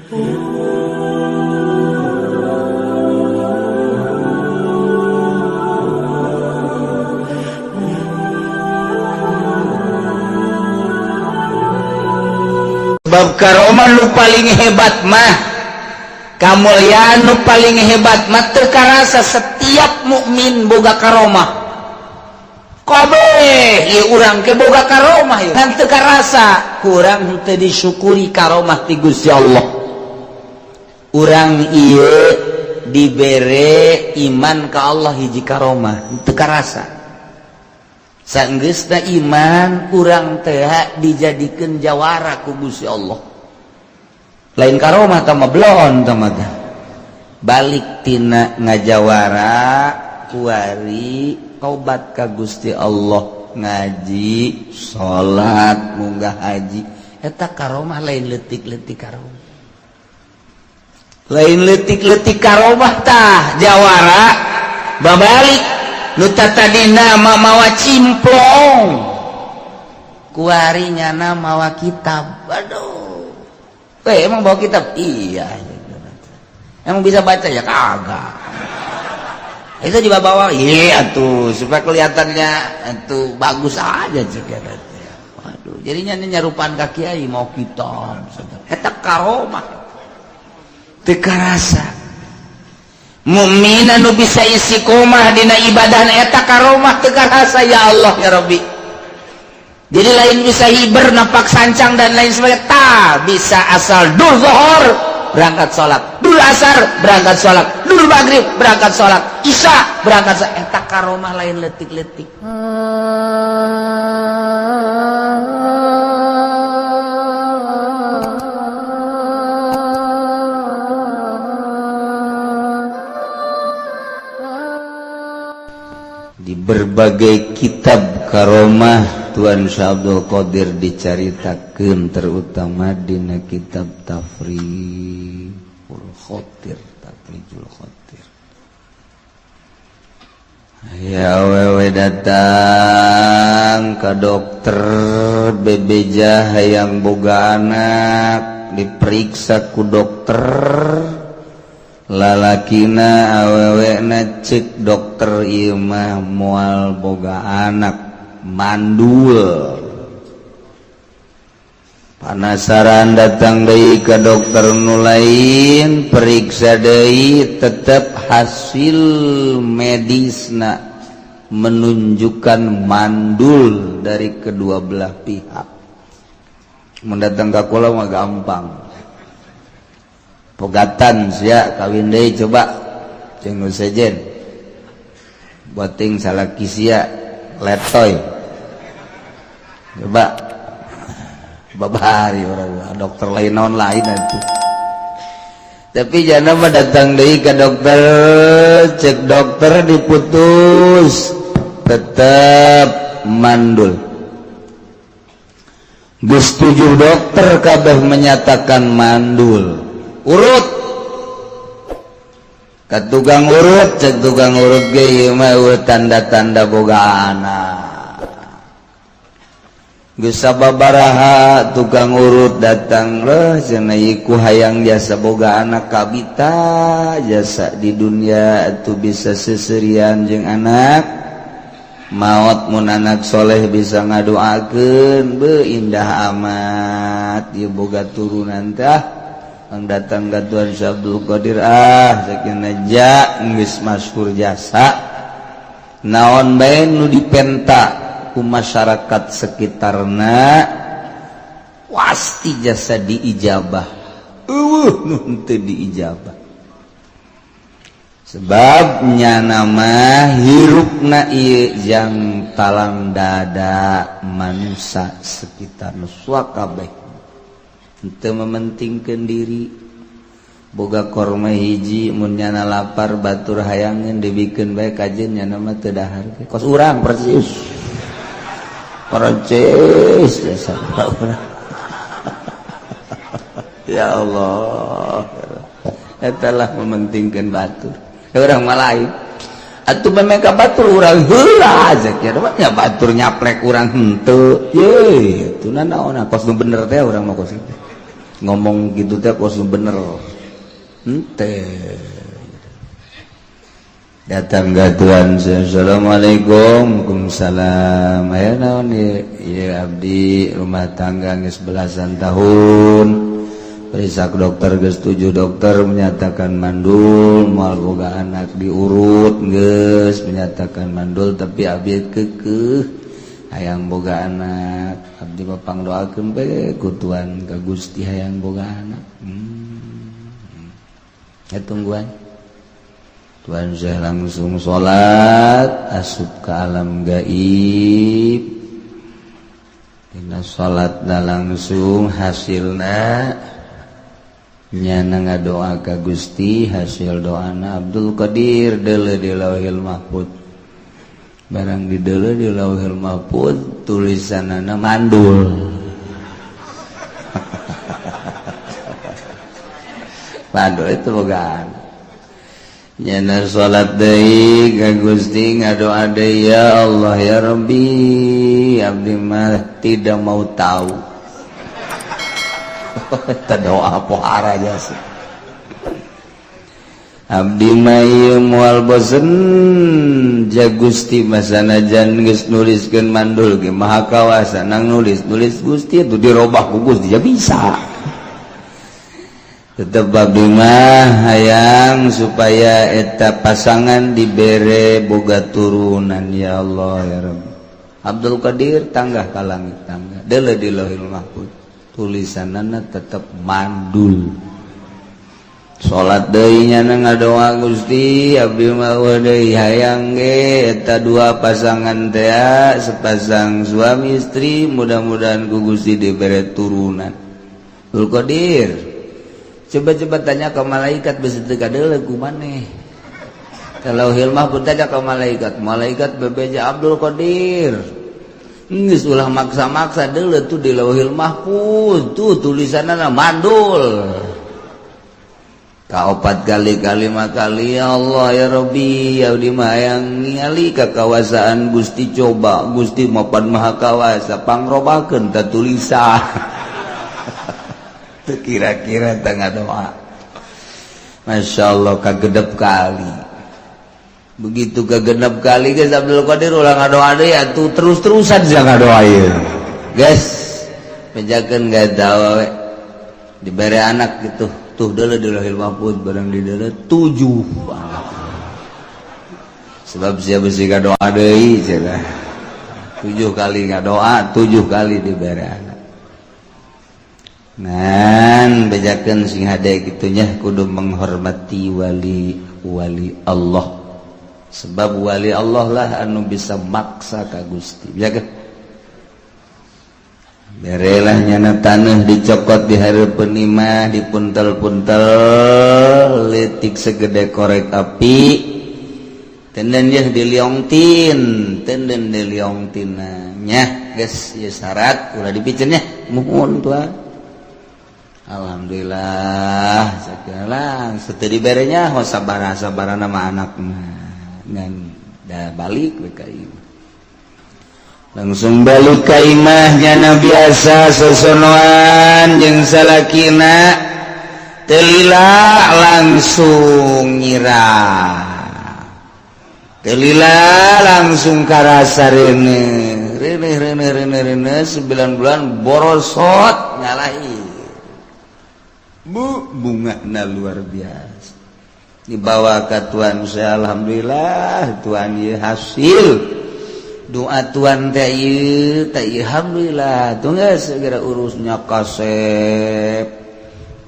Sebab karomah nu paling hebat mah, kamuliaan nu paling hebat mah teu karasa. Setiap mukmin boga karomah kabeh. Ieu urang ke boga karomah ieu kan teu karasa, kurang henteu disyukuri karomah ti Gusti Allah. Urang ieu dibere iman ka Allah hiji karomah, teu karasa. Sanggeusna iman urang teh dijadikeun jawara ku Gusti Allah, lain karomah tah mah, belon tah mah. Balik tina ngajawara kuari tobat ka Gusti Allah, ngaji, salat, munggah haji, eta karomah. Lain leutik-leutik karomah, lain leutik-leutik karomah tah. Jawara babalik nu tadina mawa cimplong, kuari nyana mawa kitab. Aduh, eh, emang bawa kitab? Iya. Emang bisa baca? Ya kagak. Itu juga bawa, iya tuh, supaya kelihatannya itu bagus aja juga. Waduh, jadinya ini nyarupaan ka kiai mau kitab. Eta karomah teu karasa. Mukmin anu bisa istiqomah dina ibadah, eta karomah teu karasa. Ya Allah, ya Rabbi. Jadi lain bisa hiber, napak sancang, dan lain sebagainya. Tak bisa asal dur zuhur berangkat sholat, dur asar berangkat sholat, dur maghrib berangkat sholat, isya berangkat sholat, eta karomah lain leutik-leutik. Di berbagai kitab karomah Tuan Syekh Abdul Qadir dicaritakeun, terutama dina kitab Tafrijul Khotir. Tafrijul Khotir ya, awewe datang ke dokter, bebeja hayang boga anak. Diperiksa ku dokter, lalakina awewena, cek dokter, ieu mah moal boga anak, mandul. Penasaran, datang deui ke dokter nu lain, periksa deui, tetap hasil medisna menunjukkan mandul dari kedua belah pihak. Mendatang ke kula mah gampang, pegatan sia, kawin deui. Coba cing nu sejen boting salaki sia letoy, coba babari orang dokter lain naon lain itu. Tapi jangan mah datang deui ke dokter, cek dokter diputus, tetap mandul. Geus tujuh dokter kabeh menyatakan mandul. Urut ke tukang urut, cek tukang urut ge, ieu mah tanda-tanda boga anak. Geus sababaraha tukang urut datang leh, cenah, ku hayang jasa boga anak kabita, jasa di dunia itu bisa seserian jeung anak, maot mun anak soleh bisa ngadoakeun, be indah amat ieu boga turunan tah. Ang datang ka Tuan Abdul Qadir, ah, sakieu ja geus masyhur jasa naon bae nu dipenta ku masyarakat sekitarna pasti jasa diijabah, eueuh nu henteu diijabah. Sebabnya nama hirupna ieu jang talang dada manusia sekitar nu kabeh, henteu mementingkeun diri. Boga korma hiji, mun nyana lapar batur hayangeun, dibikeun bae kajeun, nyana mah teu dahar. Kos urang persis, persis biasa. Ya Allah, eta lah mementingkeun batur. Urang mah lain atuh, memang ka batur urang heula aja kira nya, batur nyaplek urang henteu ye, atuh naon kos nu bener teh. Urang mah kos itu. Ngomong gitu teh kos bener. Henteu. Datang ke Tuan, "Assalamualaikum." "Waalaikumsalam." "Aya naon ieu?" "Ieu abdi rumah tangga geus belasan tahun. Periksa ke dokter geus 7 dokter menyatakan mandul, moal boga anak, diurut geus menyatakan mandul, tapi abdi keukeuh hayang boga anak. Abdi mah pangdoakeun bae ku Tuan ka Gusti hayang boga anak." Ya tungguan. Tuan Syekh langsung salat, asup ke alam gaib. Dina salatna langsung hasilna nyana ngadoa ka Gusti, hasil doana Abdul Qadir deuleu di Lauhil Mahfud. Barang dideuleu di Lauhil Mahfud tulisanana mandul. Mandul itu bogaan. Nyana salat deui ka Gusti, ngadoa deui, "Ya Allah, ya Rabbi, abdi mah tidak mau tahu." Eta doa pohara jasa. "Abdi mah ieu moal bosen ja Gusti, masanajan geus nuliskeun mandul ge maha kawasa nang nulis-nulis Gusti itu dirobah ku Gusti ya bisa. Tetep abdi mah hayang supaya eta pasangan dibere boga turunan, ya Allah, ya Rabbi." Abdul Qadir tanggah ka langit, tangga deuleu di Lauhil Mahfud tulisanana tetep mandul. Salat deui nyana ngadoa, "Gusti, abdi mah deui hayang ge eta dua pasangan teh, sepasang suami istri, mudah-mudahan ku Gusti dibere turunan." Abdul Qadir coba-coba tanya ke malaikat, besi teu kadeuleu ku maneh. Kalau hilmah pun tanya ke malaikat, malaikat bebeja, "Abdul Qadir, geus ulah maksa-maksa, deuleu tuh di Lauhil Mahfuz tuh tulisanna mandul." Kaopat kali, kalima kali, "Ya Allah, ya Rabbi, abdi mah hayang ningali kakawasaan Gusti, coba Gusti mapan maha kawasa, pangrobakeun ta tulisan." Teu kira-kira tengah doa, Masya Allah, kagedep kali. Begitu kegenep kali guys, Abdul Qadir ulah ngadoa deui atuh, terus-terusan sia ngadoa ieu. Guys, bejakeun gak tahu we. Dibere anak gitu tuh, deuleu di Lauhil Mahfud, barang di deuleu 7 anak. Sebab sia besi ngadoa deui cenah. 7 kali ngadoa, 7 kali dibere anak. Ngan bejakeun sing hade gitunya, kudu menghormati wali wali Allah. Sebab wali Allah lah anu bisa maksa ka Gusti. Bejakeun. Berelah nyana tanah dicokot di hareupeun imah, dipuntel-puntel letik segede korek api. Tenden yeuh diliongtin, tenden diliongtina nya geus ieu syarat ulah dipiceun nya. Muhun Tuhan. Alhamdulillah segala setelah diberenya ho sabara sabarana mah anak mah ngan da balik we ka imah. Langsung balik ka imah nyana biasa sosonoan jeung salakina, teu lila langsung nyirah, teu lila langsung karasa reuneuh reuneuh reuneuh reuneuh reuneuh. 9 bulan borosot nyalahi bu bungana luar biasa, dibawa ke Tuan saya, "Alhamdulillah Tuan, ieu hasil doa Tuan teh ieu teh, alhamdulillah." Tuh geus segera urusnya kasep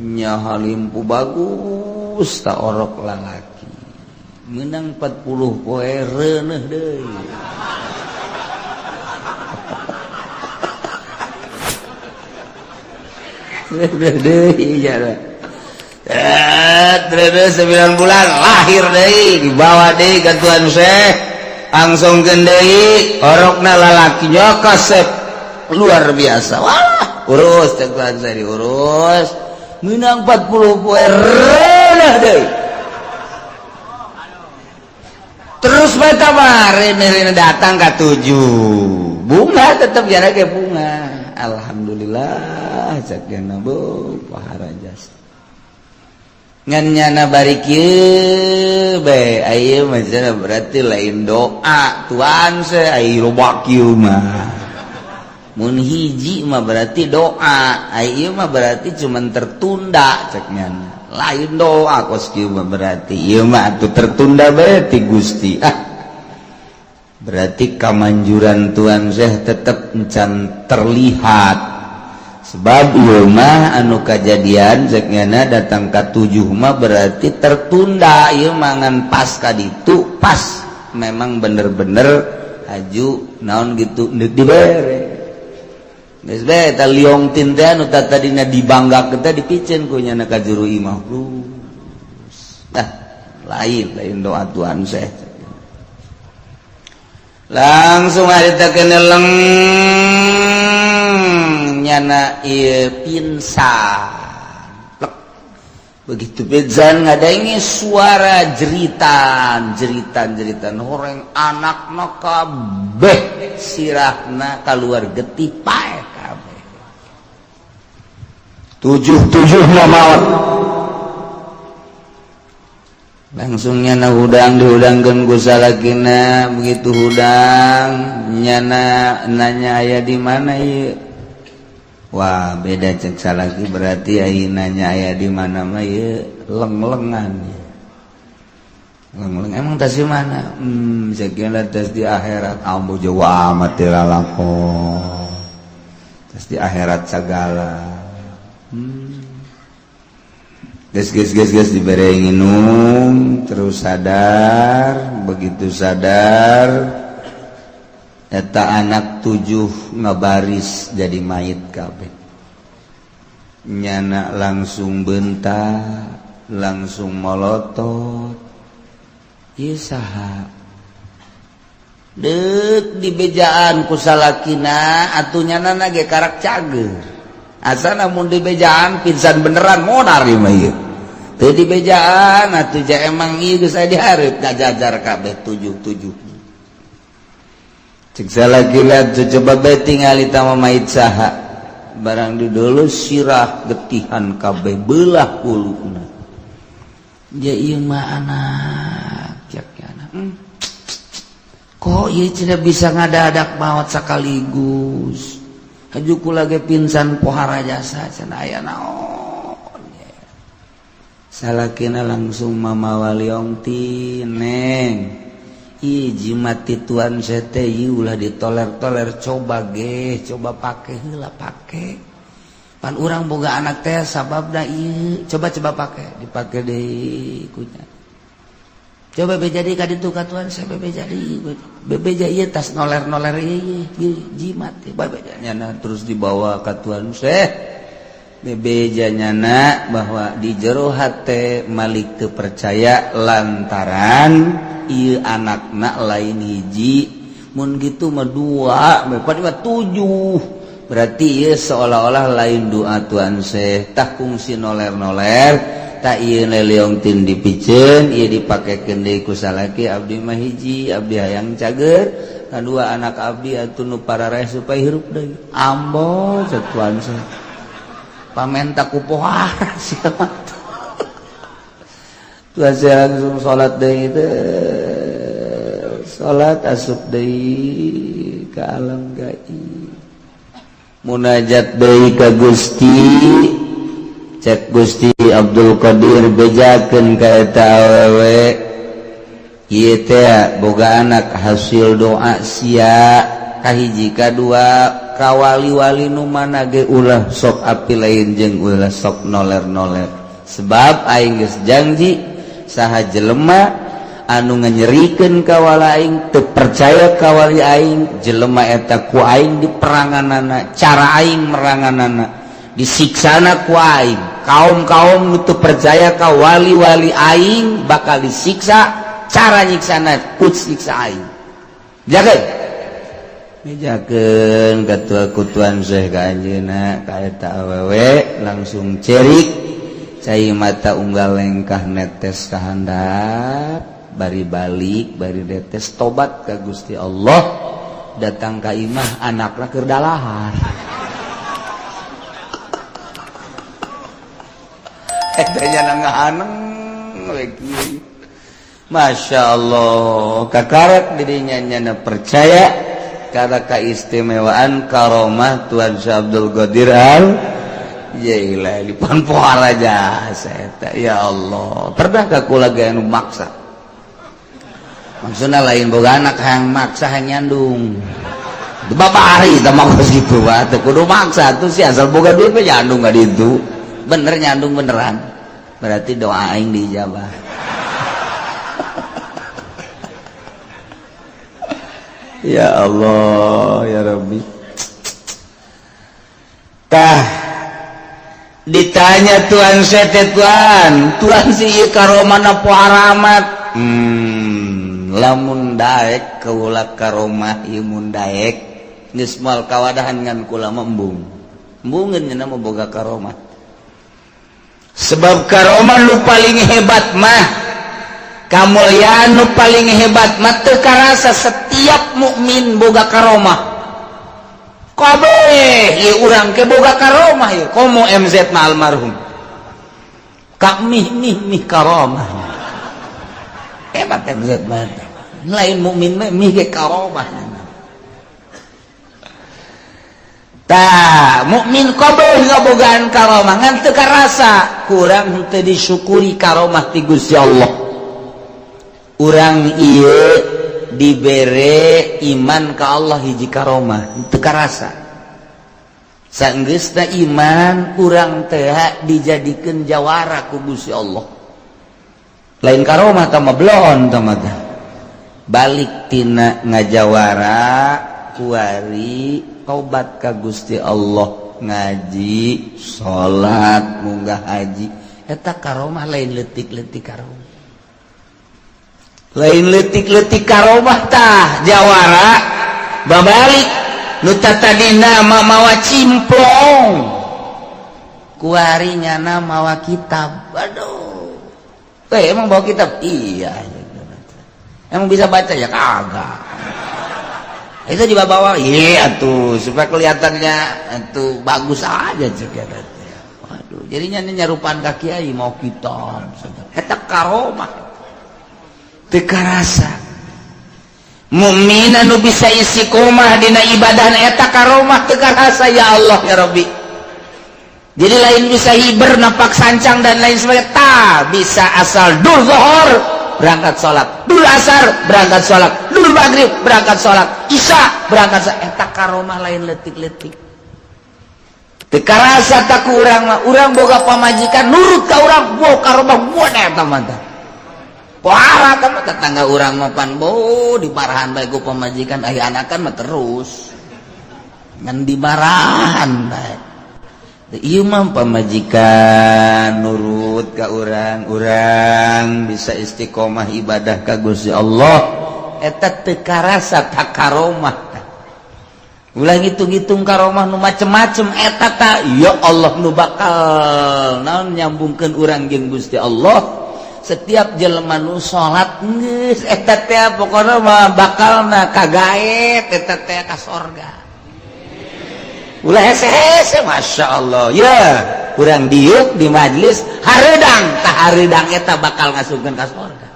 nya halimpu bagus tak orok lalaki menang 40 poe reuneuh deui. Reuneuh deui jara. Reuneuh 9 bulan lahir deui, dibawa deui ka Tuan Syekh, langsung deui orokna lalakinya kasep luar biasa. Wah, urus cek Tuan saya, diurus menang 40 poe reuneuh deui. Terus bae rene datang ka 7 bunga tetep jara ke bunga. Alhamdulillah cek nyana, bu pohara jasa ngan nyana bari kieu bae. Ayeuna mah cenah berarti lain doa tuan se, ai loba kieu mah. Mun hiji mah berarti doa, ai ieu mah berarti cuman tertunda. Cek nyana lain doa kos kieu mah, berarti ieu mah atuh tertunda berarti Gusti. Ah, berarti kamanjuran Tuan Syekh tetep encan terlihat, sebab ieu mah anu kajadian cek nyana datang ka tujuh mah berarti tertunda. Ieu mah ngan pas ka ditu, pas memang bener-bener haju naon gitu deuk dibere. Geus bae eta liontin teh anu tadina dibanggakeun teh dipiceun ku nyana ka juru imah. Ah, lain lain doa Tuan Syekh. Langsung harita keneleng nyana ieu pingsan. Plek. Begitu pingsan ngadangi suara jeritan jeritan jeritan horeng anakna kabeh, sirahna keluar getih, paeh kabeh, tujuh tujuh maut. Langsung nyana hudang, dihudangkeun ku salakina. Begitu hudang nyana nanya, "Aya di mana ieu?" "Wah, beda," cek salaki, "berarti aya nanya aya di mana mah ieu leng-lengan leng-leng. Emang tas di mana?" Sekian tas di akhirat." Ambo jauh amat lalakon tas di akhirat segala. Geus geus geus geus, dibere nginum terus sadar. Begitu sadar, eta anak tujuh ngabaris jadi mayit kabeh. Nyana langsung bentak, langsung molotot, "Ieu saha?" Deuk dibejaan ku salakina atuh, nyana ge karak cager. Asa mun dibejaan pingsan beneran modar ieu mah. Ieu teu dibejaan atuh ja, emang ieu geus aya dihareup, ngajajar kabeh tujuh-tujuh. Cek salakina, "Coba bae tingali tama mayit saha." Barang didulu sirah getihan kabeh, belah huluna. "Ja ieu mah anak," cek nyana. "Kok ieu tidak bisa ngadadak maot sekaligus? Haju kula ge pingsan pohara jasa cenah, aya naon?" Salakina langsung mamawa liontin, "Neng, ih, jimat ti tuan sete ieu, ulah ditoler-toler. Coba ge, coba pake heula, pake. Pan urang boga anak teh sababna ieu, coba coba pake." Dipake deui kunya. "Coba beja deui ka ditu ka tuan saya, bebeja deui, bebeja ieu tas noler-noler ieu jimat teh bebeja." Nyana terus dibawa ka tuan Syekh, bebeja nyana bahwa di jero hate Malik teu percaya lantaran ieu anakna lain hiji, mun gitu mah dua, mah tujuh, berarti ieu seolah-olah lain doa tuan Syekh. Tah, kungsi noler-noler tak ieu liontin dipiceun, ieu dipakekeun deui ku salaki, "Abdi mah hiji, abdi hayang cager kadua anak abdi atuh nu parareh supaya hirup deui." "Ambo," cek tuan Syekh, "pamenta ku pohara siapa." Tuan saya langsung salat deui teh, salat, asup deui ke alam gaib, munajat deui ka Gusti. Cek Gusti Abdul Qadir, "Bejakeun ka eta awewe ieu teh boga anak hasil doa sia kahiji, kadua kawali-wali nu mana ge ulah sok api lain jeung ulah sok noler-noler, sebab aing geus janji saha jelema anu nganyerikeun ka wali aing, teu percaya ka wali aing, jelema eta ku aing diperanganana, cara aing meranganana, disiksana ku aing. Kaum-kaum nu teu percaya ka wali-wali aing bakal disiksa, cara nyiksana ku siksa aing." Jaga bejakeun ketua kutuan Syekh ka anjeunna ka eta awewe. Langsung cerik, cai mata unggal lengkah netes ka handap, bari balik bari netes, tobat ka Gusti Allah. Datang ka imah, anakna keur dalahar. Eta nya ngahaneng we kieu. Masya Allah, kakarak dirinya nyana percaya karena keistimewaan karomah Tuan Syekh Abdul Qadir Al Jailani pan pohara jasa eta. Ya Allah, pernah ka kula ge anu maksa, maksudna lain boga anak hayang maksa, hayang nyandung. Bapak hari teh mah kos kitu wae, teu kudu maksa tuh sih, asal boga duit mah nyandung ka ditu. Bener nyandung beneran, berarti doa aing diijabah. Ya Allah ya Rabbi. Tah ditanya Tuhan sete, Tuhan, Tuhan si ieu karomah pohara amat. Lamun daek kaula karomah ieu, mun daek geus moal kawadahan ngan kula mah embung embungeun nya mah boga karomah, sebab karomah nu paling hebat mah, kamuliaan nu paling hebat mah teu karasa. Setiap mukmin boga karomah kabeh. Ieu urang ke boga karomah ieu, komo MZ mah almarhum kak mih mih mih karomah hebat. MZ mah lain mukmin mah mih ge karomah. Tah mukmin kabeh ngabogaan karomah, ngan teu karasa, kurang henteu disyukuri karomah ti Gusti Allah. Urang ieu dibere iman ka Allah hiji karomah, teu karasa. Sanggeusna iman urang teh dijadikeun jawara ku Gusti Allah, lain karomah tah mah, bloon tah mah. Balik tina ngajawara kuari tobat ka Gusti Allah, ngaji, salat, munggah haji, eta karomah. Lain leutik-leutik karomah, lain leutik-leutik karomah. Tah jawara babalik nu tadina mah mawa cimplong, kuari nyana mawa kitab. Aduh, eh, emang bawa kitab? Iya. Emang bisa baca? Ya kagak. Itu dibawa, iya tuh, supaya kelihatannya itu bagus aja juga. Waduh, jadinya ini nyarupaan ka kiai mau kitab. Eta karomah teu karasa. Mukmin anu bisa istiqomah dina ibadah, eta karomah teu karasa. Ya Allah ya Rabbi, jadi lain bisa hiber napak sancang dan lain sebagainya. Tak bisa, asal dul zuhur berangkat sholat, dul asar berangkat sholat, dul maghrib berangkat sholat, isya berangkat sholat, eta karomah, lain leutik-leutik. Teu karasa tak ku urang mah. Urang boga pamajikan nurut ka urang, bo karomah buat eta mah tah. Pohara tah mah. Tetangga urang mah pan bo dimarahan bae ku pamajikan, aya anakan mah terus ngan dimarahan bae. Ieu mah pamajikan nurut ka urang, urang bisa istiqomah ibadah ka Gusti Allah, eta teu karasa tak karomah. Ulah ngitung-ngitung karomah nu macem-macem, eta ta ya Allah nu bakal naon nyambungkeun urang jeung Gusti Allah. Setiap jelema nu salat geus eta teh pokona mah bakalna kagaet eta teh ka sorga. Ulah hese-hese. Masya Allah ya, urang diuk di majelis hareudang tah, hareudang eta bakal ngasupkeun ka sorga.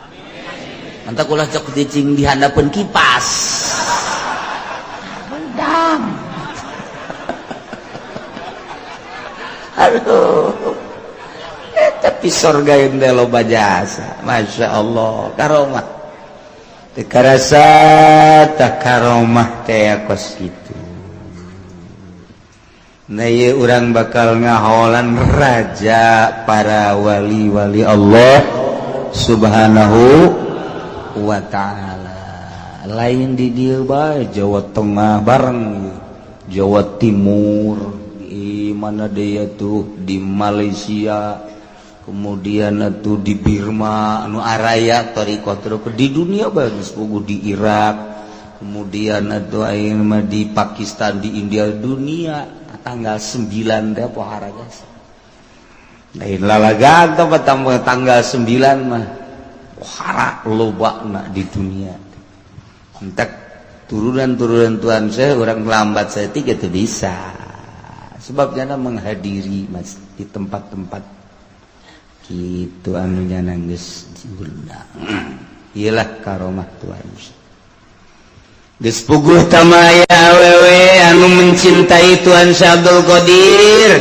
Mantap, ulah cok cicing di handapeun kipas hareudang. Aduh, eh, tapi sorga yang loba jasa. Masya Allah, karomah teu karasa tah, karomah teh kos kitu. Nah, ieu urang bakal ngaholan raja para wali-wali Allah Subhanahu wa ta'ala. Lain di dieu bae, Jawa Tengah bareng Jawa Timur, di mana dia tuh, di Malaysia, kemudian tuh di Birma anu araya thariqah, di dunia bagus puguh, di Irak, kemudian atau ayeuna mah di Pakistan, di India, dunia tanggal 9 teh pohara jasa. Lain lalagan tambah tanggal 9 mah pohara lobana di dunia. Entek turunan-turunan Tuhan saya orang lambat saya tiga itu bisa, sebabnya menghadiri mas di tempat-tempat. Kitu anu nyana geus diundang. Iyalah karomah Tuhan. Geus puguh tamaya awewe anu mencintai Tuhan Syekh Abdul Qadir.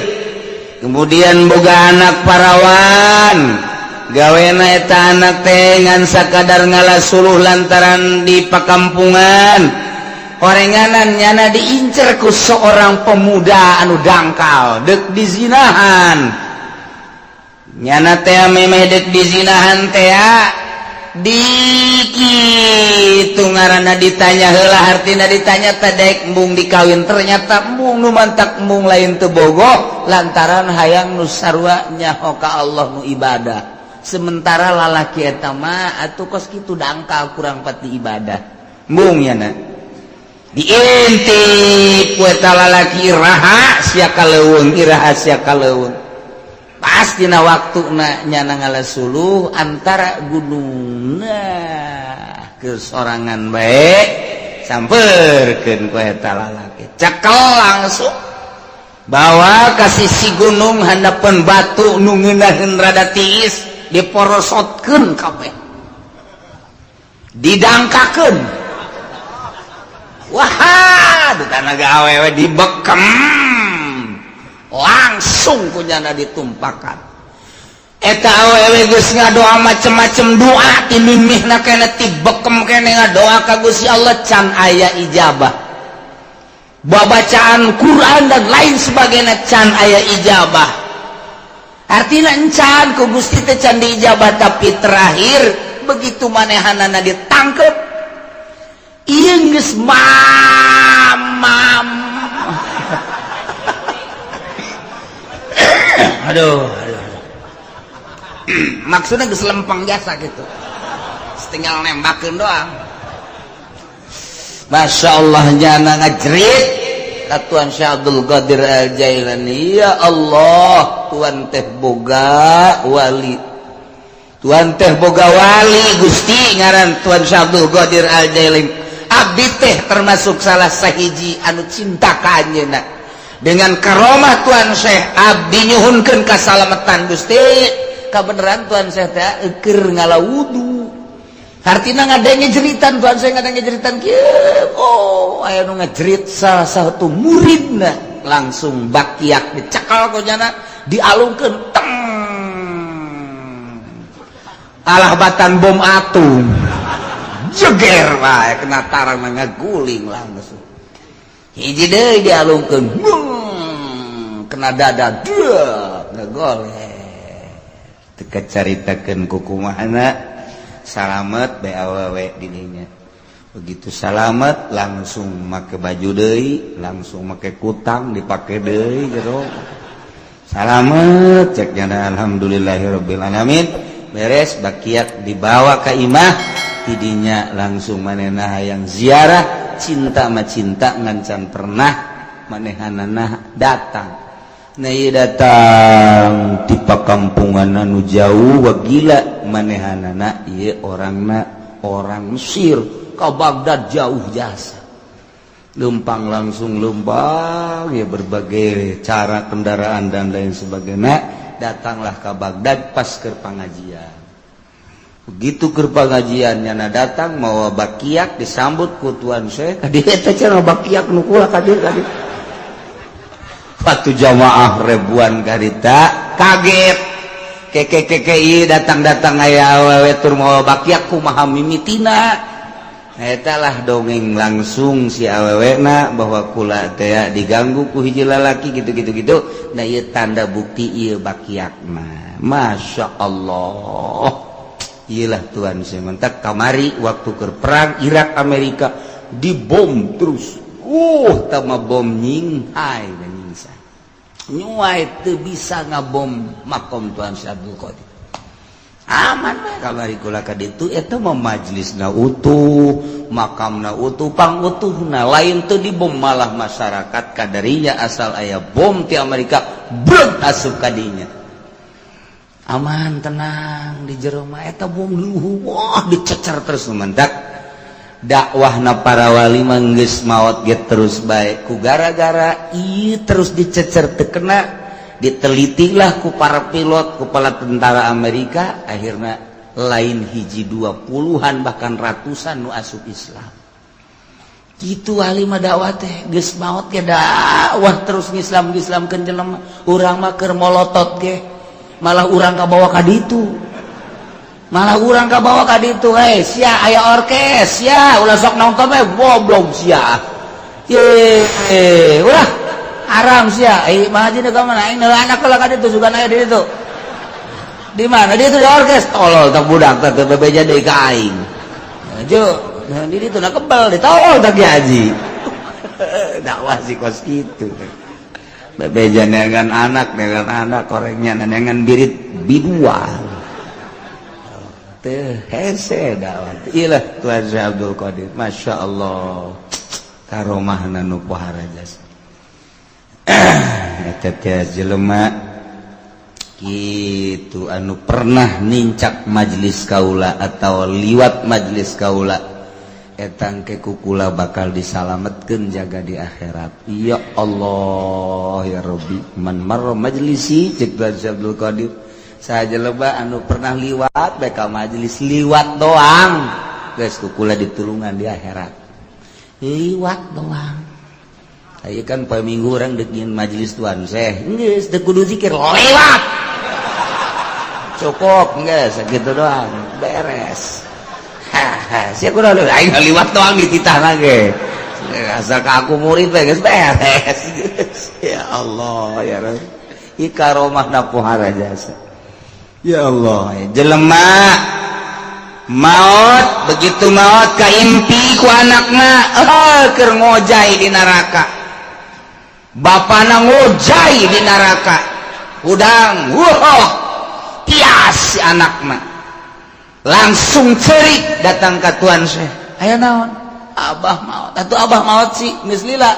Kemudian boga anak parawan. Gawena eta anak teh ngan sakadar ngala suluh lantaran di pakampungan. Orenganan nyana diincer ku seorang pemuda anu dangkal dek dizinahan. Nyana teh memeh dek dizinahan teh dikitu ngaranna ditanya heula, hartina ditanya teh daek embung dikawin, ternyata embung nu mantak embung lain teu bogoh lantaran hayang nu sarua nyaho ka Allah nu ibadah. Sementara lalaki eta mah atuh kos kitu dangkal kurang pati ibadah. Embung nyana diintip ku eta lalaki, iraha sia ka leuweung, iraha sia ka leuweung. Pasti na waktu na nyana ngala suluh antara gunung, nah kesorangan baik samperkeun ku eta lalaki, cekel langsung bawa ka sisi gunung, handapeun batu nu ngeunaheun rada tiis, diporosotkeun kabeh, didangkakeun. Wah, tanah awewe dibekem langsung ku nyana ditumpakan. Eta awewe geus ngadoa macem-macem doa, ti mimihna keneh, ti bekem keneh ngadoa ka Gusti Allah, can aya ijabah. Babacaan Quran dan lain sebagainya can aya ijabah, artinya encan ku Gusti teh can diijabah. Tapi terakhir begitu manehanana ditangkep, ieu geus mamam, aduh aduh, aduh. Maksudnya geus lempeng jasa gitu, tinggal nembakeun doang. Masya Allah, nyana ngajerit ka Tuan Syekh Abdul Qadir Al Jailani, "Ya Allah, Tuan teh boga wali, Tuan teh boga wali Gusti, ngaran Tuan Syekh Abdul Qadir Al Jailani. Abdi teh termasuk salah sahiji anu cinta ka anjeunna. Dengan karomah Tuan Syekh, abdi nyuhunkeun kasalamatan Gusti." Kabeneran Tuan Syekh teh keur ngala wudu, hartina ngadenge jeritan Tuan Syekh, ngadenge jeritan kieu. Oh, aya nu ngajerit, salah satu muridna langsung bakiak dicekal ku nyana, dialungkeun teng, alah batan bom atom, jeger wae kena tarang, ngaguling langsung. Hiji deui dialungkeun, kena dada dia, ngagoleh. Teu kacaritakeun kukumahana salamet bae awewe didinya. Begitu salamet langsung make baju deui, langsung make kutang dipake deui jero. Salamet cek nyana, alhamdulillahirabbil alamin. Beres bakiak dibawa ka imah, tidinya langsung manehna hayang ziarah. Cinta mah cinta, ngan can pernah manehanana datang. Nah, ieu datang ti pakampungan anu jauh. Wah, gila manehanana ieu, orangna orang Mesir ka Baghdad jauh jasa. Lempang langsung lempang ya, berbagai cara kendaraan dan lain sebagainya, datanglah ke Baghdad pas ke pengajian. Begitu ke pengajian nyana datang mawa bakiak, disambut ku Tuan Syekh. Kadieu eta cenah bakiak nu kula, kadieu kadieu. Waktu jamaah ribuan karita kaget, keke keke ieu datang-datang aya awewe tur mawa bakiak, kumaha mimitina eta lah. Dongeng langsung si awewena bahwa kula teh diganggu ku hiji lalaki gitu gitu gitu. Nah, ieu tanda bukti ieu bakiak mah. Masya Allah, iyalah Tuhan sementak kamari waktu ke perang Irak Amerika dibom terus, tama bom nyinghai dan nyingsa nyuai teu bisa ngabom makom Tuhan Syekh Abdul Qadir. Aman bae kamari kula ka ditu. Eta mah majlisna utuh, makamna utuh, pang utuhna, lain teu dibom. Malah masyarakat kadarinya asal aya bom ti Amerika breg asup kadinya, aman tenang di jero mah. Eta bom luhur, wah, dicecer terus. Mentak dakwahna para wali mah geus maot ge terus bae ku gara-gara ieu terus dicecer teu kena. Ditelitilah ku para pilot, kepala tentara Amerika, akhirnya lain hiji dua, puluhan bahkan ratusan nu asup Islam. Gitu ahli mah dakwah teh, geus maot ge dakwah terus, ngislam ngislamkeun jelema. Urang mah keur molotot ge malah urang kabawa ka ditu, malah urang kabawa ka ditu. "Hei sia, aya orkes sia, ulah sok nonton we, goblok sia." Ye, ulah haram sia. Eh, mah aja ka mana aing anak lah ka ditu, sugan aya di ditu. Di mana dia itu di orkes? Tolol tak budak teh, teu bebeja deui ka aing. Jo, di ditu na kebel, ditolol tak haji. Dakwah sih kos kitu. Bebeja dengan anak, dengan anak korengnya dengan birit biduan. Teh hese dakwah. Ilah Tuhan Syekh Abdul Qadir, Masya Allah. Karomahna nu pohara jasa. Eta teh jelema gitu anu pernah nincak majelis kaula atau liwat majelis kaula, etang ke kukula bakal disalametkeun jaga di akhirat. Ya Allah ya Rabbi, man marra majlisi, cek Tuhan Syekh Abdul Qadir, saha jelema anu pernah liwat bae ka majelis, liwat doang geus kukula ditulungan di akhirat. Liwat doang. Ayo kan poe Minggu urang dek majelis Tuan Syekh, geus teu kudu zikir, lewat cukup, geus sakitu doang beres. Haha, sia kudu aing liwat doang dititah lagi. Asal ka aku murid we geus beres. Ya Allah ya Rabb. Ieu karomahna pohara jasa. Ya Allah, jelema maut, begitu maut kaimpi ku anakna, oh, keur ngojay di neraka. Bapana ngojay di neraka. Hudang, wah, tias si anakna. Langsung cerik datang ke Tuan Syekh. Aya naon? Abah maut. Atuh abah maut sih, geus lila.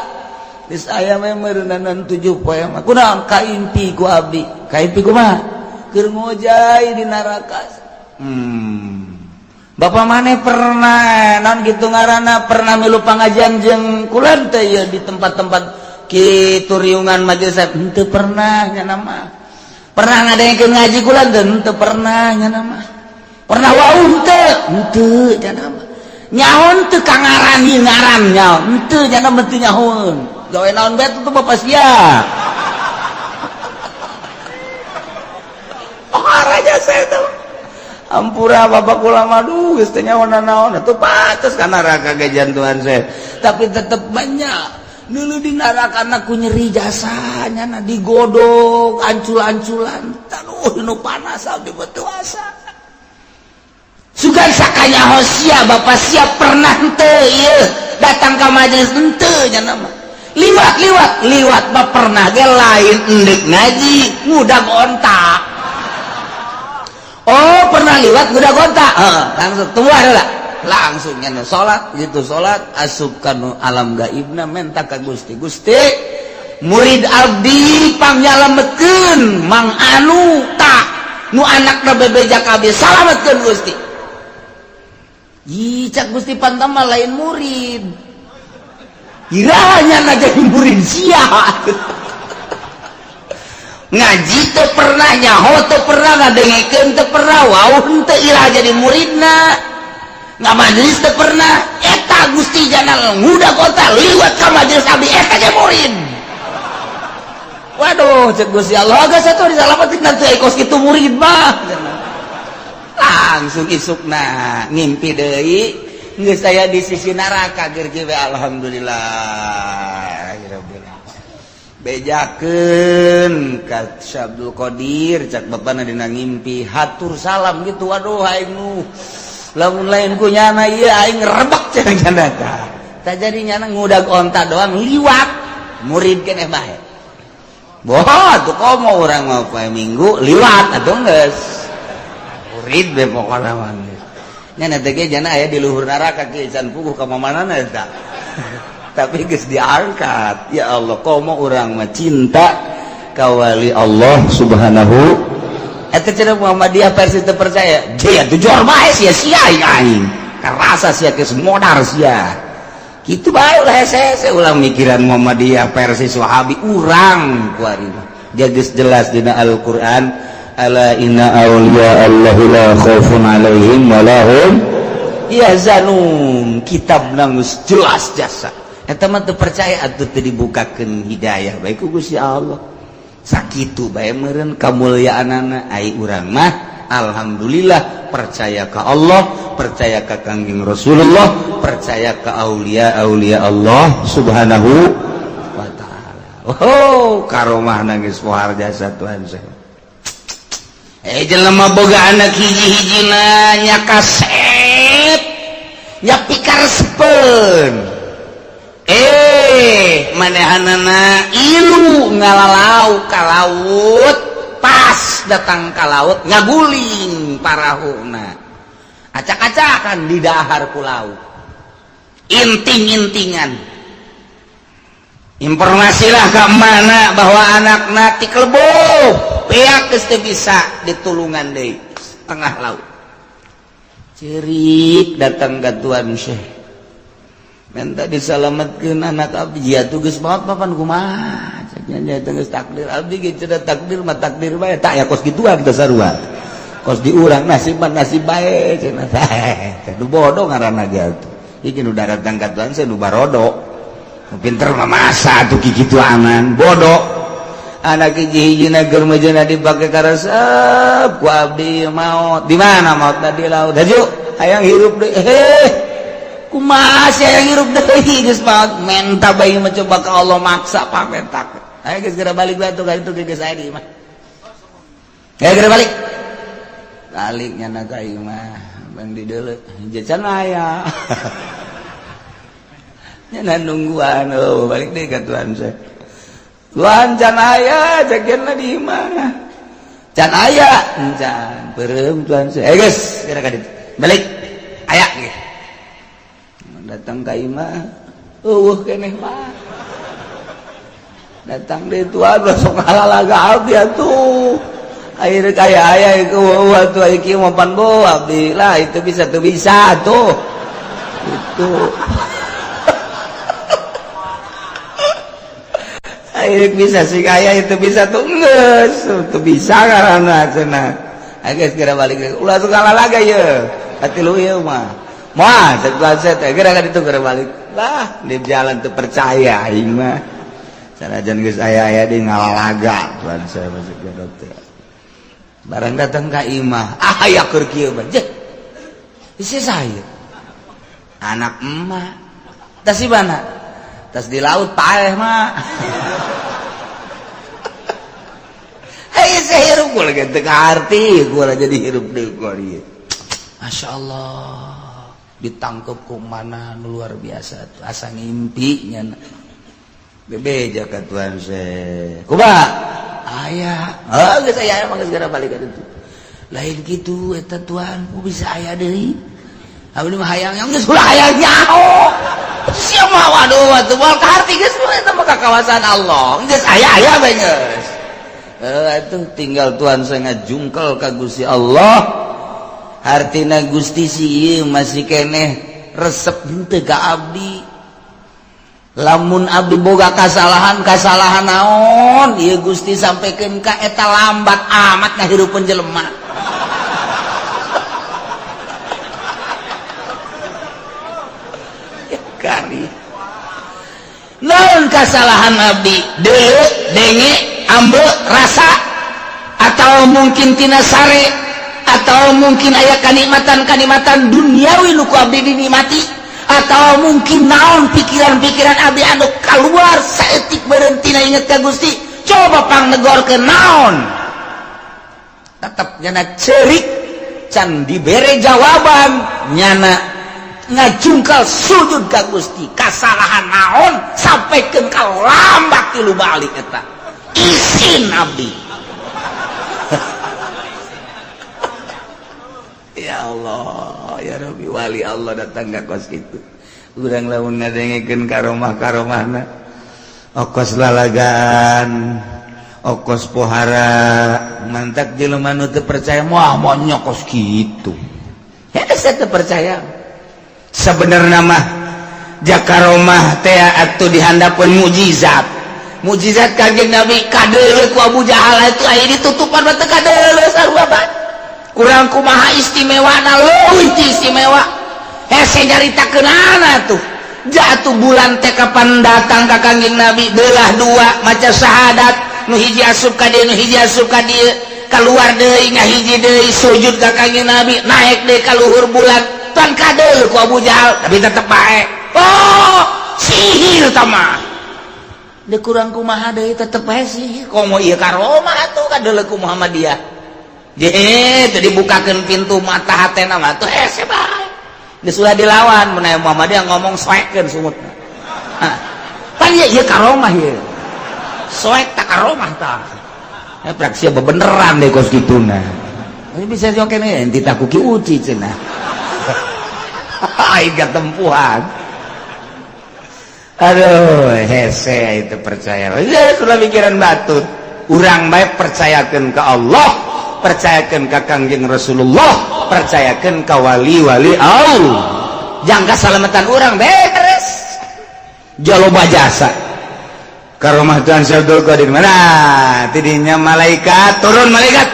Geus aya mah meureunanan 7 poe mah. Kunaon kaimpi ku abdi? Kaimpi kumaha? Keur ngojay di neraka. Bapak maneh pernah naon gitu ngaranna, pernah milu pangajian jeung kula teh ya di tempat-tempat kitu, riungan majelis? Henteu pernah nya mah. Pernah ngadengekeun ngaji kula teh? Henteu pernah nya mah. Pernah wau henteu? Henteu nya mah. Nyaho teu ka ngaran ieu, ngaran nyaho henteu nya mah? Teu nyahoeun. Gawe naon bae tuh bapak sia? Oh, raja saya tuh. Ampura bapak kula mah, duh, geus teu nyaho naon atuh, pantes ka neraka ge Tuhan saya. Tapi tetep banyak dulu di neraka ku nyeri jasanya na digodok ancul-anculan, aduh, nu panas abdi betul asa. Sugan sakanya sia bapak siap pernah henteu ieu datang ka majelis? Henteu nya mah. Liwat, liwat, liwat mah pernah ge, lain endek ngaji, ngudag onta. Oh, pernah liwat ngudag onta. Heeh, langsung tua lah, langsung nya salat gitu, salat asup kanu alam gaibna, menta ka Gusti, Gusti, murid abdi pangnyalametkeun, Mang anu tak nu anakna bebeja ka abdi, salametkeun Gusti. Ih, cak Gusti, pantama lain murid. Kiranya na jadi murid sia. Ngaji teu pernah, nyaho teu pernah, ngadengekeun teu pernah, wau henteu, iraha jadi muridna? Nggak majelis teu pernah. Eta Gusti jana ngudag onta liwat ka majelis abdi, eta ge murid. Waduh, cek Gusti Allah, geus atuh disalamatin nanti kos kitu murid mah. Langsung isukna ngimpi deui, geus aya di sisi neraka ger we. Alhamdulillah rabbil bejakeun ka Syekh Abdul Qadir, cak bapana dina ngimpi hatur salam gitu. Waduh, aing nu lamun lain ku nyana ieu aing rebek cenah nyana tah. Tak jadi nyana ngudag onta doang liwat, murid keneh bae. Boh, tuh komo urang mau poe Minggu liwat atuh geus murid be pokona mah. Nya teh ge jana aya di luhur neraka kieu, can puguh ka mamanana eta. Tapi geus diangkat. Ya Allah, komo urang mah cinta ka wali Allah Subhanahu. Eta cenah Muhammadiyah versi teu percaya. Dia tuh jor bae sia sia aing. Karasa sia geus modar sia. Kitu bae ulah hese-hese, ulah mikiran Muhammadiyah versi Wahabi urang kuari mah. Geus jelas dina Al-Qur'an, ala inna awliya Allahi la khaufun alaihim wa lahum yahzanun. Kitab geus jelas jasa eta mah teu percaya atuh teu dibukakeun hidayah bae ku Gusti Allah. Sakitu bae meureun kamulyaanana. Ai urang mah alhamdulillah percaya ka Allah, percaya ka Kangjeng Rasulullah, percaya ka aulia aulia Allah Subhanahu wa taala. Oh, karomah nangis pohar jasa Tuhan saya. Eh, jelema boga anak hiji-hijina nya kasep, nya pikaresepeun. Eh, manehanana ilu ngalalau ka laut, pas datang ka laut ngaguling parahuna. Acak-acakan di dahar ku laut. Inting-intingan. Informasilah ke mana bahwa anak ti keleboh beak geus teu bisa ditulungan deui tengah laut. Cerik datang ke Tuan Syekh, minta disalamatkeun anak abdi. Ya tuh geus maot papan kumaha cek nya, geus takdir abdi ge cenah, takdir mah takdir bae. Tak ya kos gituan teh sarua kos di urang, nasib mah nasib bae cenah. Teh nu bodoh ngaranna ge atuh. Iki nu datang ka Tuan Syekh nu barodo. Nu pinter mah masa atuh kikitu aman bodoh. Anak hiji-hijina keur mejeuna dipake karesep ku abdi maot. Di mana maotna? Di laut. Haju hayang hirup deui. Heh, kumaha sih hayang hirup deui geus maot? Menta bae mah coba ka Allah, maksa pametak. Ayo geus geura balik batu ka itu geus aya di imah. Ayo geura balik. Balik nyana ka imah, bang di deuleu can aya. Nyana nungguan, oh balik deui ka Tuhan saya. Tuhan can aya jagenna di imah. Can aya, can peureum Tuhan saya. Eh geus geura ka ditu. Balik. Aya ge. Datang ka imah, eueuh keneh mah. Datang deui Tuhan sok ngalalaga abdi atuh. Akhirnya kaya aya itu atuh aya kieu mah pan bo abdi lah itu bisa tuh bisa tuh. Itu. Akhirnya bisa sih kaya itu bisa tuh geus tuh bisa karena cenah. Ayo geus geura balik ulah suka lalaga ye. Hati lu ieu mah. Moal cek Tuhan saya teh geura ka ditu geura balik. Lah di jalan teu percaya aing mah. Sanajan geus aya-aya di ngalalaga Tuhan saya masuk ke dokter. Barang datang ka imah, ah aya keur kieu mah. Jeh. Isi saya. Anak emak. Tas di mana? Tas di laut paeh mah. Hei, saya hirup gua lagi teu kaarti, gua jadi hirup deui gua ieu. Masya Allah, ditangkep ku mana luar biasa tuh asa ngimpi nya. Bebeja ka Tuhan saya. Kumaha? Aya. Oh, geus aya emang geus geura balik ka ditu. Lain kitu eta Tuhan, ku bisa aya deui. Abdi mah hayang yang geus ulah hayang nyaho. Sia mah waduh atuh moal kaharti geus mah eta mah kakawasan Allah. Geus aya-aya bae geus. Atuh tinggal Tuhan saya ngajungkel ka Gusti Allah. Hartina Gusti si ieu masih keneh resep henteu ka abdi. Lamun abdi boga kasalahan, kasalahan naon ieu Gusti sampaikan ka eta lambat amat ngahirupeun jelema. Ya kari. Naon kasalahan abdi? Deuleu, denge, ambe, rasa, atau mungkin tina sare, atau mungkin aya kanikmatan-kanikmatan duniawi nu ku abdi dinikmati, atau mungkin naon pikiran-pikiran abdi anu keluar saeutik berhenti na inget ka Gusti. Coba pangnegorkeun naon, tetep nyana cerik can dibere jawaban, nyana ngajungkal sujud ka Gusti. Kasalahan naon sampaikan ka lambat tilu balik eta isin abdi. Ya Allah, ya Rabbi, wali Allah datang ka kos kitu. Urang lamun ngadengekeun karomah-karomahna, okos lalagan, okos pohara, mantak jelema nu teu percaya moal monyok kos kitu. Ya saya teu percaya. Sebenarnya mah jakaromah teh atuh dihandapeun mukjizat. Mukjizat Kanjeng Nabi kadeuleu ku Abu Jahal itu aya ditutupan mah teu kadeuleu sarua bae. Kurang kumaha istimewana, leuwih ti istimewa. Hese nyaritakeunana tuh. Jatuh bulan teh kapan datang ka Kanjeng Nabi, belah dua, maca syahadat, nu hiji asup ka dieu, nu hiji asup ka dieu, keluar deui, ngahiji deui, sujud ka Kanjeng Nabi, naik deui ka luhur bulan, tan kadeuleu ku Abu Jahal, tapi tetep bae. Oh, sihir tah mah. Deui kurang kumaha deui, tetep bae sihir. Komo ieu karomah atuh kadeuleu ku Muhammadiyah. Je, teu dibukakeun pintu mata hatena mah tuh hese bae. Geus ulah dilawan, mun aya Muhammadiyah ngomong soekeun sumutna. Hah. Pan ieu ieu karomah ieu. Soek tak karomah tah. Ya praksi bebeneran deh kos kituna. Ini bisa joken ente tak kuki uci cenah. Aing tempuhan. Aduh, hese itu percaya. Ya sudah pikiran batur. Urang bae percayakeun ke Allah, percayakeun ka Kangjeng Rasulullah, percayakeun ka wali-wali Allah. Jangka salamatan urang beres. Jaloba jasa. Karomah Tuhan Syekh Abdul Qadir mana? Tidinya malaikat turun malaikat.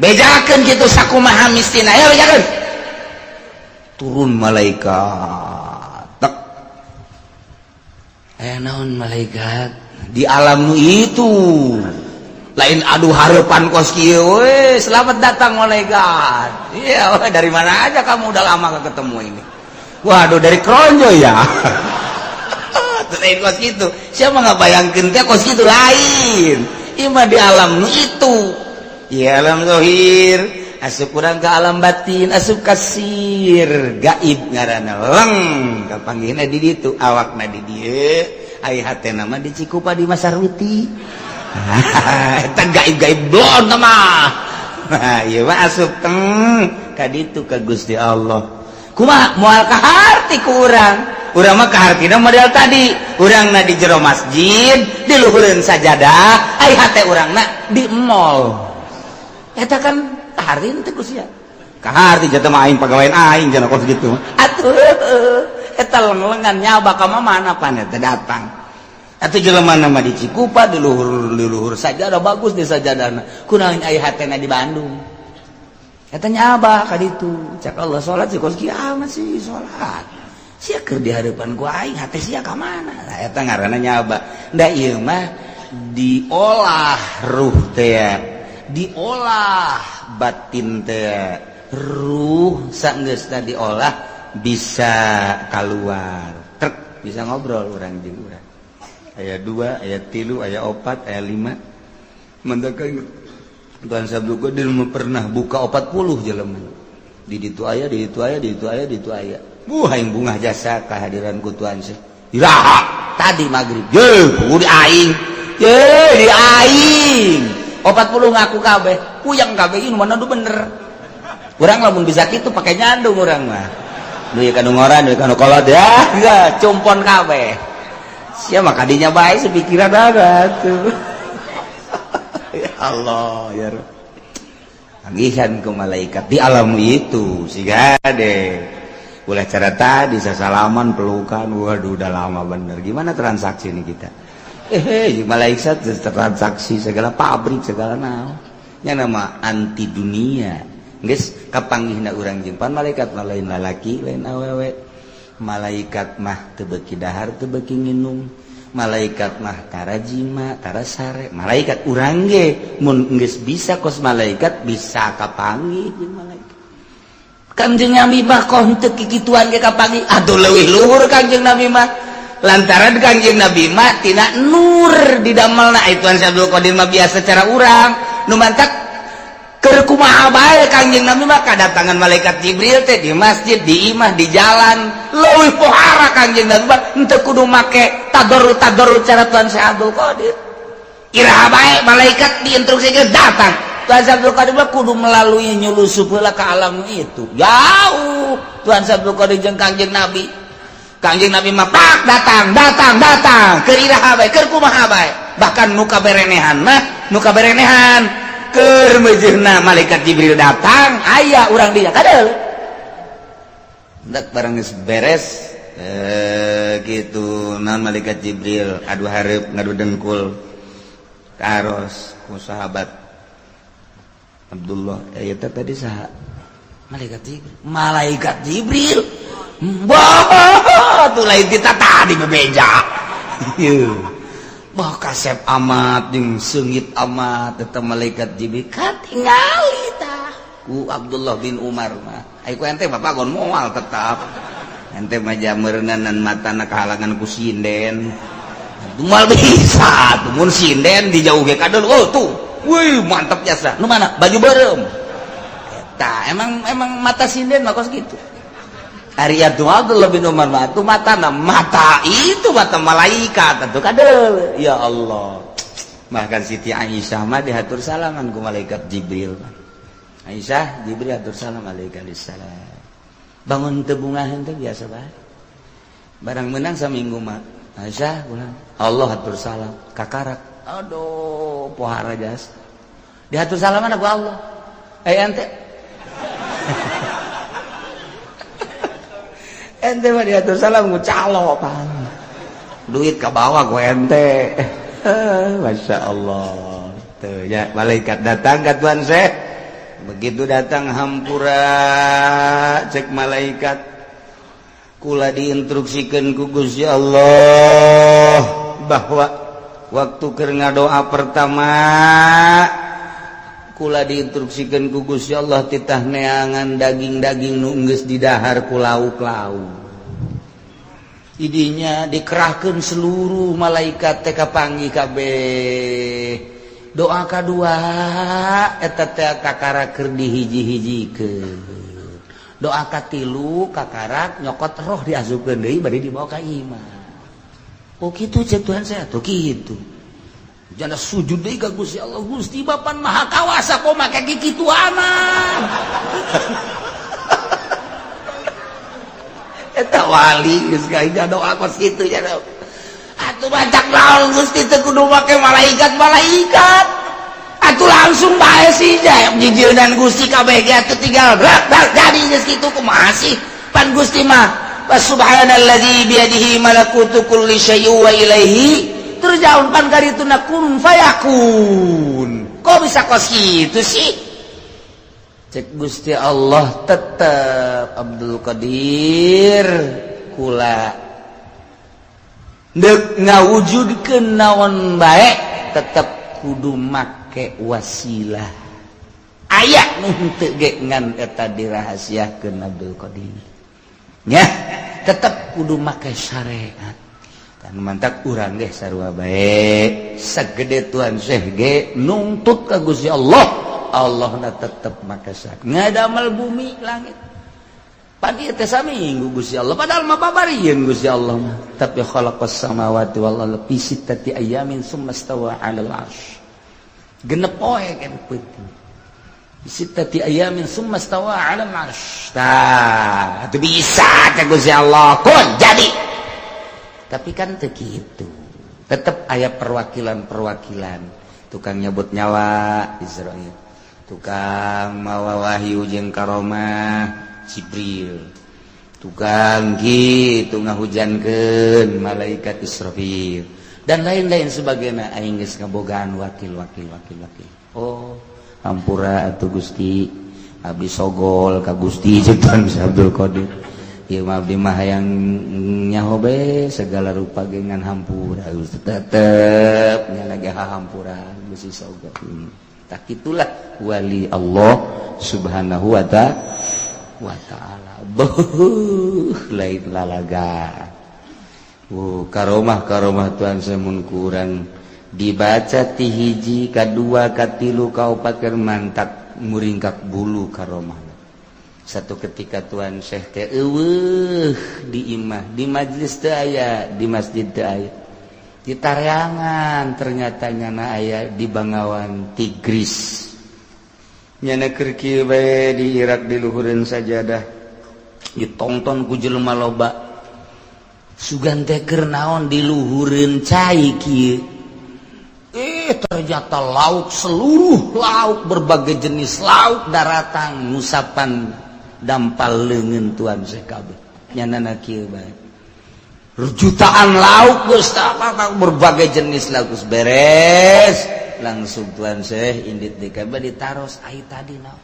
Bejakeun kitu sakumaha mistina. Ayo bejakeun. Turun malaikat. Tek. Eh, naon malaikat di alam nu itu lain, aduh, harapan kos kieu we, selamat datang malaikat. Iya, dari mana aja kamu, udah lama gak ketemu ini? Waduh, dari Kronjo ya. Lain kos gitu, siapa nggak bayangkan teh kos gitu. Lain, ima di alam nu itu ya, alam zohir asup kurang ke alam batin, asup kasir gaib ngaranna, leng kapanggihna di ditu, awakna di dieu, ai hatena mah di Cikupa, di Masarwiti. Eta gaib-gaib blon mah. Nah, ieu mah asup teng ka ditu ka Gusti Allah. Kumaha moal kaharti ku urang? Urang mah kahartina model tadi, urangna di jero masjid, di luhureun sajadah, ai hate urangna di mall. Eta kan kaharti teh ku sia. Kaharti jatuh mah aing pagawean aing cenah kos gitu. Atuh eta leng-lengan nyaba ka mana pan eta datang. Atuh jelema mah di Cikupa, di luhur sajadah, bagus di sajadahna. Kunaon aya hatena di Bandung? Eta nyaba ka ditu. Cak Allah, salat sih kos kiamat sih salat. Sia keur di hadapan ku aing, hate sia ka mana? Nah, eta ngaranna nyaba. Da ieu mah diolah ruh teh, diolah batin teh. Ruh sanggeusna diolah bisa keluar. Trek bisa ngobrol urang jeung urang. Aya dua, aya tilu, aya opat, aya lima. Mendakan Tuhan Sabtu Qadir pernah buka 40 jelema. Di ditu aya, di ditu aya, di ditu aya, di ditu aya. Buh, aing bungah jasa kehadiran ku Tuhan sih. Iraha tadi maghrib. Ye, di aing. Ye, di aing. 40 ngaku kabeh, puyeng kabeh, ini mana nu bener. Urang lamun bisa kitu pakai nyandung urang mah. Duit kanu ngora, duit kanu kolot ya, enggak, cumpon kabeh. Siapa kadinya bae sepikiran ada tuh. Ya Allah, ya Rabb. Panggihan ke malaikat di alam itu sih deh. Ulah cara tadi sasalaman pelukan, waduh, udah lama bener. Gimana transaksi ini kita? Eh, malaikat transaksi segala pabrik segala naon. Nya nama anti dunia. Geus kapanggihna urang jeung pan malaikat mah lain lalaki, lain awewe. Malaikat mah teu beuki dahar, teu beuki nginum. Malaikat mah tara jima, tara sare. Malaikat urang ge mun geus bisa kos malaikat bisa kapanggih jeung malaikat. Kangjeng Nabi mah kok henteu kikituan ge kapanggih, aduh, leuwih luhur Kangjeng Nabi mah, lantaran Kangjeng Nabi mah tina nur didamelna. Itu Abdul Qadir mah biasa cara urang nu mantak keur kumaha bae. Kangjeng Nabi mah kadatangan malaikat Jibril teh di masjid, di imah, di jalan. Leuwih pohara Kangjeng Nabi mah, henteu kudu make tadarru tadarru cara Tuhan Syekh Abdul Qadir. Iraha bae malaikat diinstruksikeun datang. Tuhan Syekh Abdul Qadir mah kudu melalui nyulusup heula ke alam itu. Jauh Tuhan Syekh Abdul Qadir jeung Kangjeng Nabi. Kangjeng Nabi mah pak datang datang datang ke iraha bae, keur kumaha bae. Bahkan nu kaberenehan mah, nu kaberenehan keur meujeuhna malaikat Jibril datang, aya urang dia kadel. Ndak barang geus beres. Gitu naon malaikat Jibril adu hareup ngadu dengkul taros ku sahabat Abdullah, eta tadi saha? Malaikat Jibril. Malaikat Jibril. Wah, tuh lain kita tadi bebeja. Bah, kasep amat jeung seungit amat eta malaikat Jibril, katingali tah ku Abdullah bin Umar mah. Ai ku ente bapak gon moal, tetap ente mah jameureunnan matana kahalangan ku sinden. Moal bisa tuh mun sinden dijauh ge kadol. Oh tuh, wih, mantap jasa. Nu mana baju beureum eta? Emang emang mata sinden mah kos gitu. Ari Abdullah bin Umar mah tuh mata mata itu mata malaikat tuh kadel. Ya Allah, bahkan Siti Aisyah mah dihatur salaman ku malaikat Jibril. Aisyah, Jibril atur salam alaikum salam. Bangun teu bungaheun teh biasa bae. Barang menang saminggu mah Aisyah ulang Allah atur salam kakarak. Aduh, pohara jas dihatur salaman aku Allah. Eh, ente ente mah diatur salam ku calo pan duit ke bawah ku ente. Masya Allah tuh ya, malaikat datang ke Tuan Syekh. Begitu datang, hampura, cek malaikat, kula diinstruksikan ku Gusti Allah bahwa waktu keur ngadoa pertama kula diinstruksikan ku Gusti Allah titah neangan daging-daging nu geus didahar ku lauk-lauk. Idinya dikerahkan seluruh malaikat teh kapanggih kabeh. Doa kadua eta teh kakara keur dihiji-hijikeun. Doa katilu kakarak nyokot roh diasupkeun deui, bari dibawa ka imah. Oh kitu, cek Tuhan saya tuh kitu. Jana sujud deui ka Gusti Allah. Gusti, Bapak Maha Kawasa, kok make kitu aman? Eta wali geus gawe doa kos kitu ya. Atuh bacak naon Gusti teu kudu make malaikat-malaikat. Atuh langsung bae sih jijilnan Gusti kabeh ge atuh tinggal brak brak jadi geus kitu, kumaha sih? Pan Gusti mah subhanalladzi biyadihi malakutu kulli syai'in wa ilaihi turja'un, pan karituna kun fayakun. Kok bisa kos kitu sih? Cek Gusti Allah, tetep Abdul Qadir, kula dek ngawujudkeun naon bae tetep kudu make wasilah. Aya nu henteu ge ngan eta dirahasiakeun. Abdul Qadir nya tetep kudu make syariat kan. Mantak urang ge sarua bae, sagede Tuan Syekh ge nungtut ka Gusti Allah, Allah na tetep make syariat ngadamal bumi langit. Pan ieu teh saminggu Gusti Allah, padahal mah babarieun Gusti Allah mah, tapi khalaqas samawati wal ardi fi sittati ayamin summa stawa 'alal arsy. 6 poe kan peuting. Sittati ayamin summa stawa 'alal arsy. Tah, itu bisa teh Gusti Allah kun jadi. Tapi kan teu kitu, tetep aya perwakilan-perwakilan. Tukang nyabut nyawa Izrail, tukang mawa wahyu jeung karomah Jibril, tukang gitu ngahujankeun malaikat Israfil dan lain-lain sebagainya. Aing geus ngabogaan wakil wakil wakil wakil. Oh, hampura atuh Gusti, abdi sogol ka Gusti. Ceuk Abdul Qadir, ieu mah abdi mah hayang nyaho be segala rupa ge, ngan hampura Gusti, tetep nya lagi hampura Gusti sogol. Tak itulah wali Allah Subhanahu wa ta'ala. Beuh, lain lalaga. Oh, karomah karomah Tuhan semun kurang dibaca ti hiji kadua katilu kaopat keur mantak muringkak bulu karomah. Satu ketika Tuan Syekh teh eueuh di imah, di majlis teu aya, di masjid teu aya, di tareangan ternyata nyana aya di Bangawan Tigris. Nyana keur kieu bae di Irak, di luhureun sajadah, ditonton ku jelema loba. Sugan teh keur naon di luhureun cai kieu? Eh, ternyata lauk, seluruh lauk, berbagai jenis lauk daratang ngusapan dampal leungeun Tuan Syekh kabeh. Nyanana kieu bae. Jutaan lauk geus, berbagai jenis lauk geus beres. Langsung Tuan Syekh indit di kabar ditaros, "Ai tadi naon?"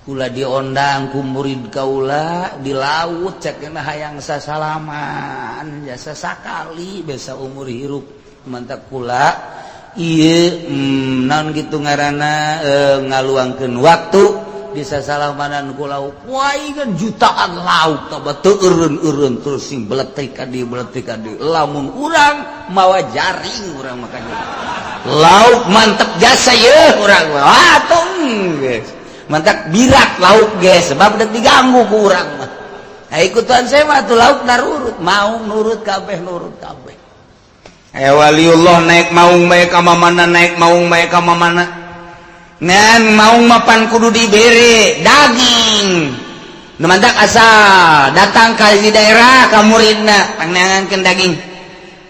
"Kula diondang ku murid kaula di laut, cek hayang sasalaman jasa sakali biasa umur hirup, mantap kula ieu naon gitu ngaranna ngaluangkeun waktu bisa salamanan ku lauk." Wah, kan jutaan lauk tah teu eureun-eureun, terus sing beletik ka dieu, beletik ka dieu. Lamun urang mawa jaring, urang makanya lauk mantep jasa ye urang mah. Wah, tong geus mantap birak lauk ge sebab udah diganggu ku urang mah. Nah, ikutan saya mah tuh lauk narurut, mau nurut kabeh, nurut kabeh. Eh, waliullah naik maung bae ka mana, naik maung bae ka mana. Ngan maung mapan kudu dibere daging. Nu mantak asal datang ka di daerah ka muridna, pangneangankeun daging.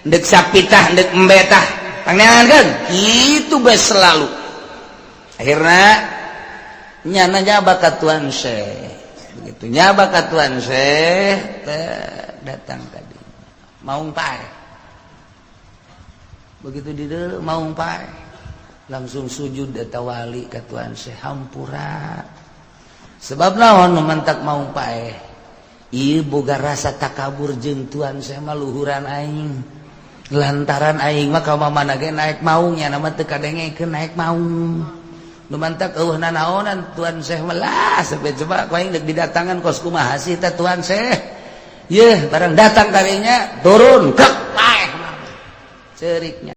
Ndek sapitah, ndek embetah, pangneangankeun. Kitu bae selalu. Akhirna nyana nyaba ka Tuan Syekh. Begitu nyaba ka Tuan Syekh, datang tadi. Maung pae. Begitu di maung pae, langsung sujud eta wali ka Tuan Syekh, "Hampura." Sebab naon nu mantak maung pae? Ieu boga rasa takabur jeung Tuan Syekh mah luhuran aing, lantaran aing mah ka mana ge naik maungnya nama teu kadengekeun naik maung. Nu mantak eueuh nanaonan Tuan Syekh mah lah, sampai coba ku aing deuk didatangan kos kumaha sih teh Tuan Syekh. Yeuh, barang datang kalinya turun kek paeh ceriknya.